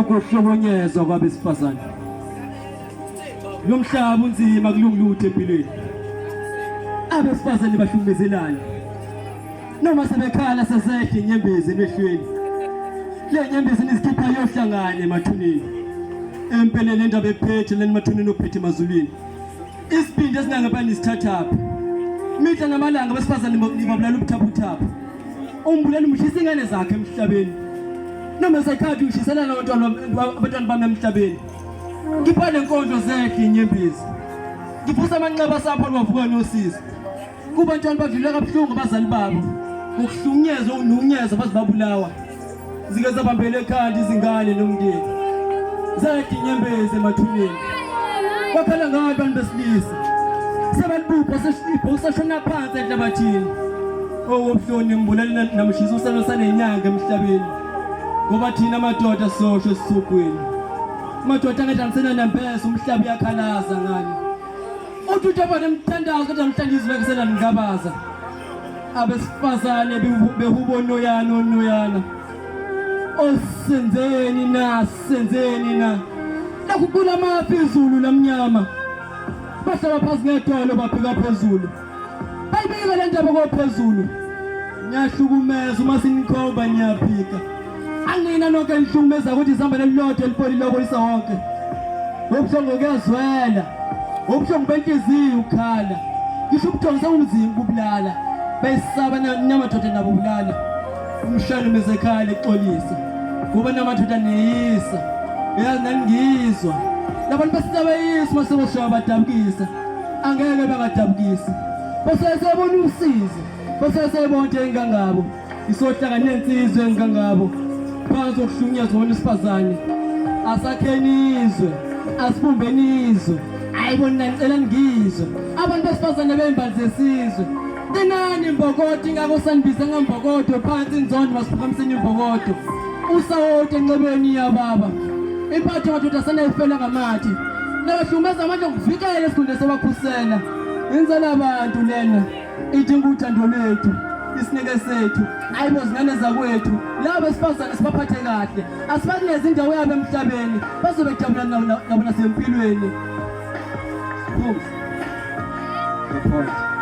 Ukuhlukunyezwa kwabesifazane. Lo mhlaba unzima kulungi lutho empilweni. Abesifazane bahlukumezelana. Noma sebekhala sezehla inyembezi emehlweni. Le nyembezi nizikhipha yohlangana emathuneni. Empeleni le ndaba ephethe leni emathuneni ophethe emazulwini. Isibindi esingangempela nisithathaphi? Mihla namalanga abesifazane nibabulala ubuthaphuthaphu. Umbulali umshisa ingane zakhe emhlabeni. Noma esekhathi ushiselana abantwana bami emhlabeni. Ngipha lenkondlo zehla inyembezi. Ngiphusa amanxeba sapho lwavuka nosizi. Kubantwana badlula kabuhlungu abazali babo. Ngokuhlukunyezwa ununyezwa baze babulawa. Zike zabambela ekhanda izingane nomndeni. Zehla inyembezi emathuneni. Kwakhala ngayo abantu besilisa. Sebalibupha sesibho usashona phansi enhlabathini. Owobuhlungu ngibulala namshisa usalo sanenyanga emhlabeni. Ngoba thina madoda sosho esisugwini. Madoda angadlanisena nempesa umhlaba uyakhalaza ngani. Uthi uJehova nemthandazo kodwa namhlanje izwi lakhe selangingabaza. Abesifazane behubo noyana onoyana. Osenzeni na senzeni na. Lokhu kula amafu izulu lamnyama. Bahlala phansi ngedolo babheka phezulu. Bayibika le ndaba kophezulu. Niyahlukumeza uma sinikhomba niyaphika. Anina nonke nihlukumeza ukuthi izamba lelilodwa elipolile okolisa wonke. Ubuhlungu kuyazwela. Ubuhlungu benhliziyo ukukhala. Ngisho ubuthongo sebumzimba ubulala. Bayisaba namadoda nabo bulala. Umshana umezekhaya lexolisa. Kuba namadoda neyisa. Yazi nangizwa. Labantu besisabayisa uma seboshawa badabukisa. Angeke bangadabukisi. Bese sebona usizi. Bese sebona into engangabo. Isohlaka nensizwe engangabo. Phansi okuhlukunyezwa umuntu wesifazane. Asakheni izwe. Asibumbeni izwe. Hayibo nina ngicela ngizwe. Abantu besifazane beyimbali zesizwe. Qinani imbokodo ingakho sanibiza ngembokodo phansi inzondo masiphakamiseni imbokodo. Usawoti enxebeni iyababa. Impatho madoda sanayifela ngamathi. Nabahlukumeza abantu ngokuvikela esikhundleni sobakhusela. Inzela abantu lena idinga uthando lwethu isineke sethu ayibo zingane zakwethu laba besifazane sibaphathe kahle asibanikeze indawo yabo emhlabeni bazobe jabula nabo nasempilweni. Pumzi. The point.